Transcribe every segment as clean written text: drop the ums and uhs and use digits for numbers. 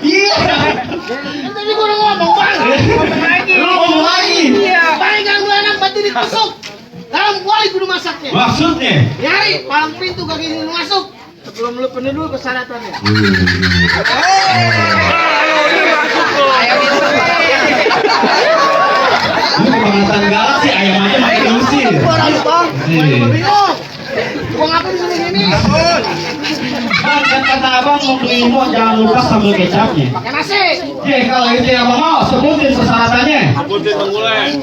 Iya. Tadi gua udah ngomong bang. Lu ngomong lagi. Iya. Paling ganggu anak batu ditusuk. Dalam kuali kudu masaknya. Maksudnya? Nyari palang pintu kaki dulu masuk. Sebelum lu penuh dulu persyaratannya. Lu kebangatan galak sih, ayam aja makin diusir. Bingung. Gua ngapain di sini gini? Bang, kan kata abang mau beli mau jangan lupa sambal kecapnya. Pakai nasi. Oke, kalau itu yang abang mau, sebutin persyaratannya. Sebutin Bang Gulai.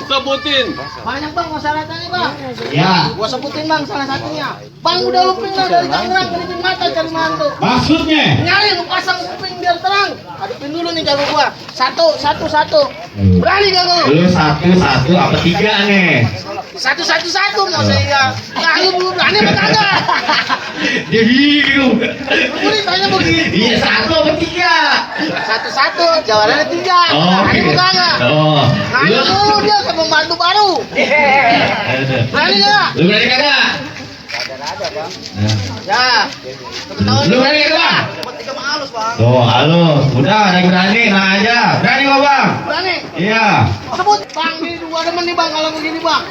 Sebutin. Banyak bang persyaratannya bang. Ya. Gua sebutin bang salah satunya. Bang udah lu pindah dari Tangerang ke mata cari mantu. Maksudnya? Nyari lu pasang kuping biar terang. Hadapin dulu nih jago gua. Satu. Berani jago. Lu satu apa tiga nih? Satu mau saya. Nah, lu belum berani apa kagak? Dia bingung. Lu ditanya begini. Iya satu apa tiga? Satu, jawabannya 3. Berani apa kagak? Oh. Nanya dulu dia ke pembantu baru. Berani nggak? Lu berani kagak? Ya. Lu berani kagak? Tiga mah halus bang. Tuh halus, udah ada yang berani, nah aja. Berani nggak bang? Berani. Iya. Sebut bang, ini dua demen nih bang kalau begini bang.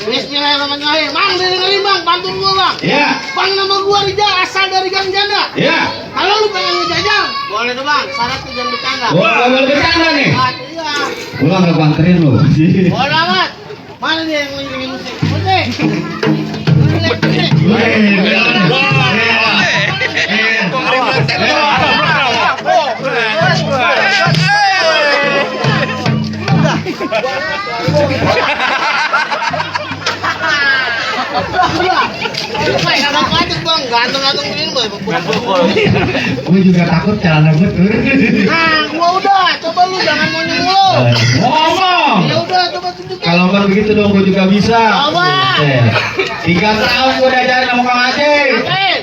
Bismillahirrahmanirrahim. Bang, dengerin bang, bantu gua bang. Iya. Bang, nama gua Rijal, asal dari Gang Janda. Iya. Kalau lu pengen ngejajal, boleh tuh bang, syaratnya jangan bercanda. Gua boleh bercanda nih. Iya. Gua nggak banterin lu. Boleh amat. Mana dia yang ngiringin musik? Musik. Gantung-gantung begini boy. Gue juga takut celana gue turun. Nah, gua udah, coba lu jangan monyong mulu. Ngomong. Ya udah, coba tunjukin. Kalau kan begitu dong, gue juga bisa. Coba. 3 tahun gue diajarin sama Kang Aceh. Ngapain?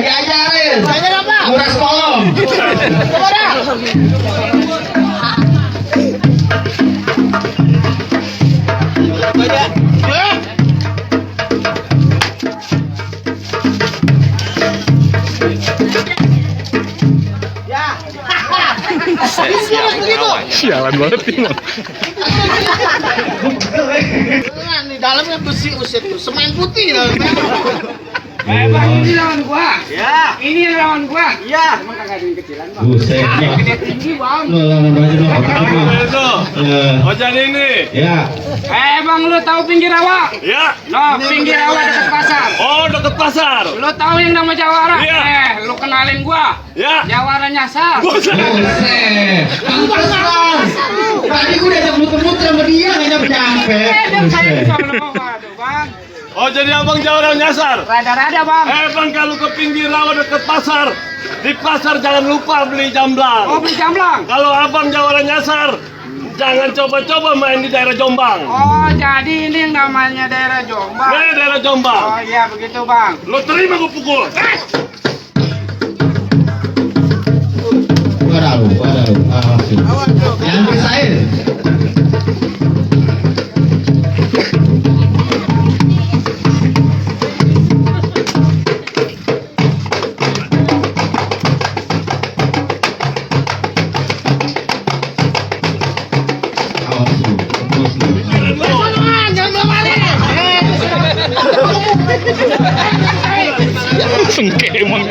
Diajarin. Belajar apa? Nguras kolom. Coba dah. Baca. Ya. Begitu. Sialan banget nih, Bang. Nah, di dalamnya besi usit tuh, semen putih dalamnya. Bang, ini lawan gua. Ya. Ini lawan gua. Ya. Emang kagak ada yang kecilan, Bang. Buset. Gede tinggi, Bang. Lu lawan aja dong. Itu. Oh jadi ini. Ya. Bang, lu tahu pinggir rawa? Ya. No, pinggir rawa dekat pasar. Oh deket pasar. Lu tahu yang nama Jawara? Iya. Lu kenalin gua. Ya. Jawara nyasar. Buset. Buset. Pantes bang. Tadi gue udah muter-muter sama dia nggak nyampe-nyampe. Dan saya Buset. juga belum mau. Aduh, Bang. Oh jadi abang jawara nyasar. Rada-rada, Bang. Bang kalau ke pinggir rawa deket pasar, di pasar jangan lupa beli Oh, jamblang. beli jamblang. Kalau abang jawara nyasar, jangan coba-coba main di daerah Jombang. Oh, jadi ini yang namanya daerah Jombang. Daerah Jombang. Oh iya, begitu, Bang. Lo terima gue pukul. Waduh. Jangan pisahin. Jangan balik. Sengke emang.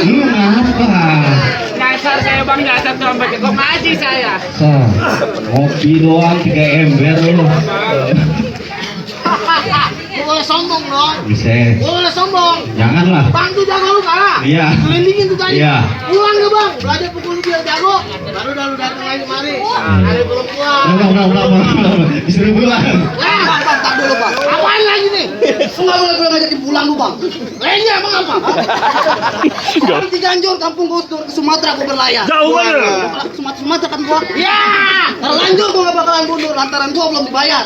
Lu ngapa? Nyasar saya, Bang. Nyasar tuh sampai ke Maji saya. Ngopi doang 3 ember lu. Lu boleh sombong dong. Bisa. Lu boleh sombong. Janganlah. Bantu jago lu kalah. Iya. Kelilingin tuh tadi. Iya. Pulang gak bang? Belajar pukul biar jago. Baru dah lu datang lagi mari. Hari belum pulang. Udah. Disuruh pulang. Bang, dulu bang. Apaan lagi nih? Lu gak boleh gue ngajakin pulang lu bang? Lainnya bang apa? Orang Ciganjur, kampung Gusdur, ke Sumatera gua berlayar. Jauh bener. Sumatera kan gua. Ya, terlanjur gua gak bakalan mundur lantaran gua belum dibayar.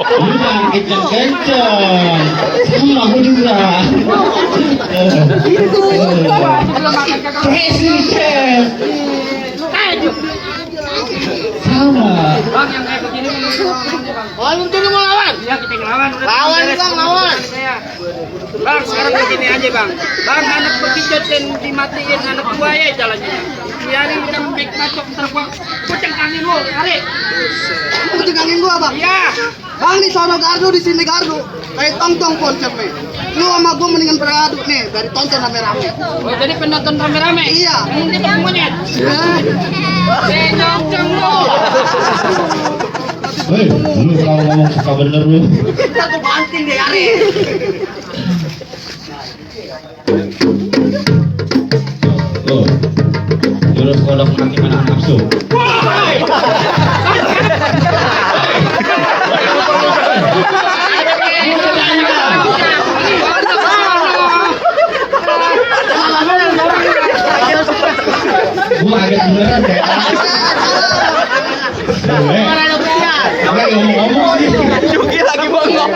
Lu jangan kenceng-kenceng. Aku juga. Chef. Sama. Bang yang kayak begini Oh, lu jadi mau lawan? ya kita ngelawan. Lawan bang, lawan. Bang sekarang begini aja bang. Bang anak bekicot dan dimatiin anak buaya jalannya. Biarin kita baik masuk terbuang. Kucengkangin lu, kali. Lu cengangin gua bang? Iya. Bang di sono gardu, di sini gardu. Kayak tong-tong konsep nih. Lu sama gua mendingan beradu nih, dari tonton rame-rame. Oh jadi penonton rame-rame. Iya. Ini kita monyet. Ya. Nyongcong lu. Hei, lu kalau ngomong suka bener lu. Ntar gua banting deh, Ari. Tuh. Jurus kodok mati menahan nafsu. Gua agak beneran deh. Kayak ngomong-ngomong nih. Juki lagi bongong.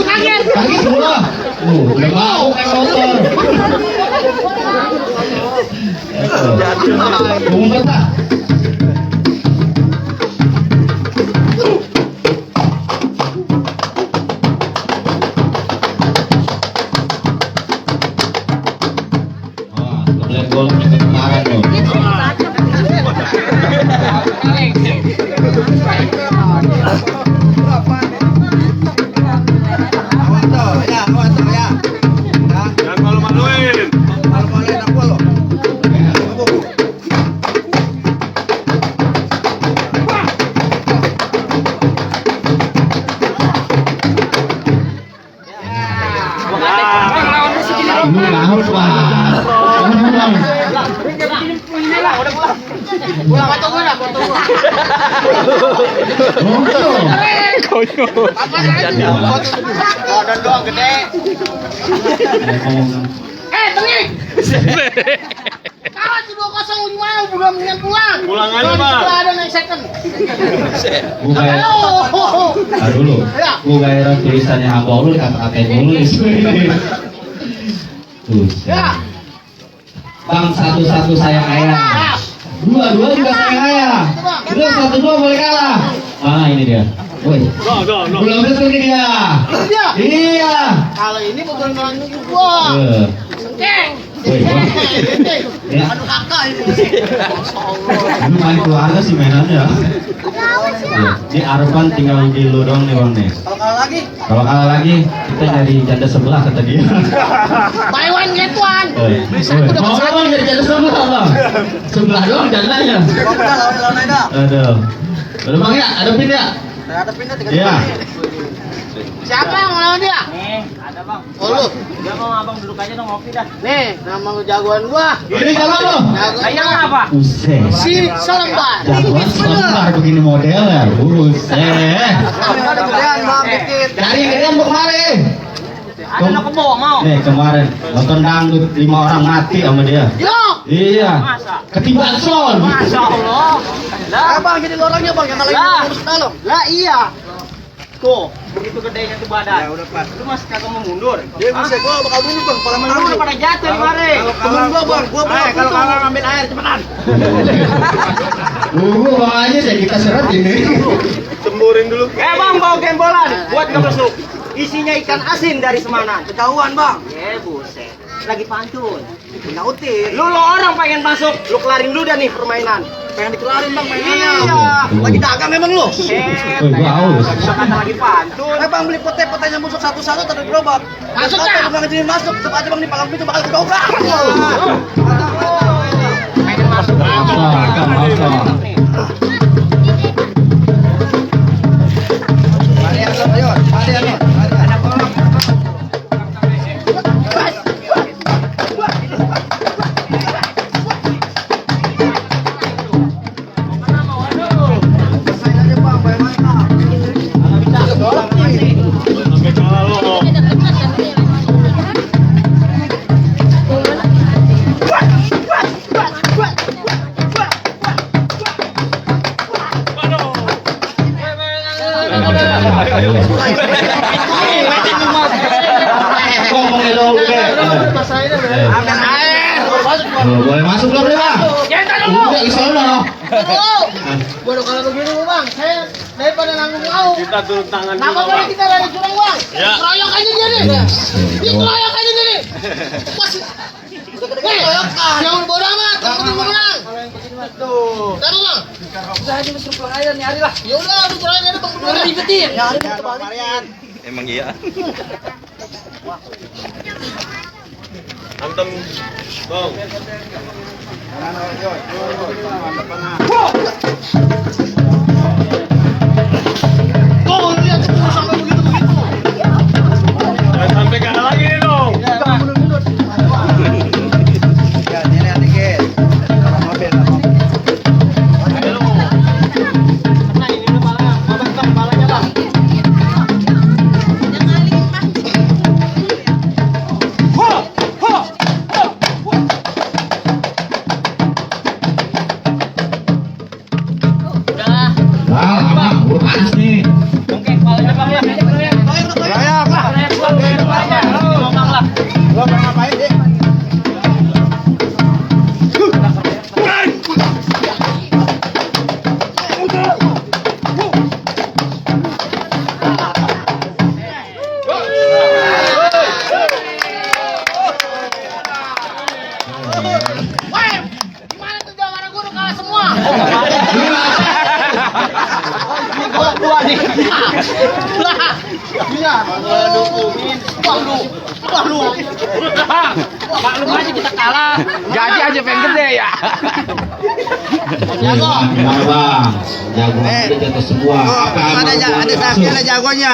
Kaget. Kaget semua. Udah mau kayak motor. Ngumpet lah. Boleh golong juga kemarin loh. Jangan malu-maluin. Ini apa? Pulang atau gua dah, gua tunggu. Badan doang gede. Tengik. Kalah tuh 2-0 gimana? Belum mendingan pulang. Pulang aja, Kalau di Bang. sebelah ada naik second. Gue kayak, Halo. dulu, gue kayak tulisannya abang lu kata-katain nulis. Tuh, Ya. Bang satu-satu sayang ayah, dua-dua juga sayang ayah. Lu 1-2 boleh kalah. Ah ini dia. Woi, belum tentu nih dia. Iya. Iya. Kalau ini bukan ngelanjut gua. Ceng. Woi, Bang. Ya. Aduh kakak ini. Lu main keluarga sih mainannya. Ya. Ini Arfan tinggal di lu doang nih bang nih. Kalau kalah lagi kita nyari janda sebelah kata dia. Buy one get one. Beli satu dapat satu. Bang nyari janda sebelah bang. Sebelah doang jandanya. Lawan aja. Aduh. Udah bang ya, adepin ya. Ada pindah 3 Iya. Siapa yang mau lawan dia? Ada bang. Oh lu. Dia mau abang duduk aja dong ngopi dah. Nih, nama lu jagoan gua. Ini jalan lo. Jagoan apa? Buset. Si Selembar. Jagoan selembar begini modelnya. Buset. Ada gedean bang dikit. Cari gedean mau kemari. Ada anak kebo mau. Nih kemarin nonton dangdut 5 orang mati sama dia. Yo. Iya. Masa? Ketiban son. Masya Allah. Lah, Bang jadi orangnya bang yang Lah. ngalahin urus dalam. Lah iya. tuh begitu gedenya tuh badan. Ya udah Pak. Lu masih kagak mau mundur. Dia bisa gua bakal bunuh bang. Kalau main Lu udah pada jatuh di mari. Temen gua bang. Gua bakal Kalau kalah ambil air cepetan. Bang aja deh kita seret ini. Semburin dulu. Bang bawa gembolan buat ngebesuk. Isinya ikan asin dari Semanan. ketahuan bang. Buset. Lagi pantun. Nautin. Lu orang pengen masuk, lu kelarin dulu dah nih permainan. Pengen dikelarin bang mainannya. Iya. Lagi dagang memang lu. Gua haus. Kata lagi pantun. Bang beli pete-petenya busuk satu-satu tadi gerobak. Masuk ya? Bang izinin masuk. Tetep aja bang di palang pintu bakal kedobrak. Pengen masuk. Masa. Amin air. Oh, boleh masuk belum nih bang? Udah ke sana. Baru kalau begini bang, saya daripada nanggung kau. Kita turun tangan Nama dulu, boleh Bang. kita dari curang bang. Ya. Keroyok aja dia nih. Dikeroyok aja dia nih. Pas. Jangan bodoh amat, yang penting menang. Tuh. Tahu bang? Udah aja mesti pulang aja nih hari lah. Ya udah, lu terakhir ada bang berdua ribetin. Ya hari kebalikan. Emang iya. Antem, bang. Oh, lihat sampai begitu begitu. Jangan sampai kalah lagi nih dong. Bang, abang, udah panas nih. Gimana tuh jawaban guru kalah semua? Maklum aja kita kalah. Gaji aja pengen gede ya. Jago. Gimana bang? Jago aja jatuh semua. Apa Ada jagonya.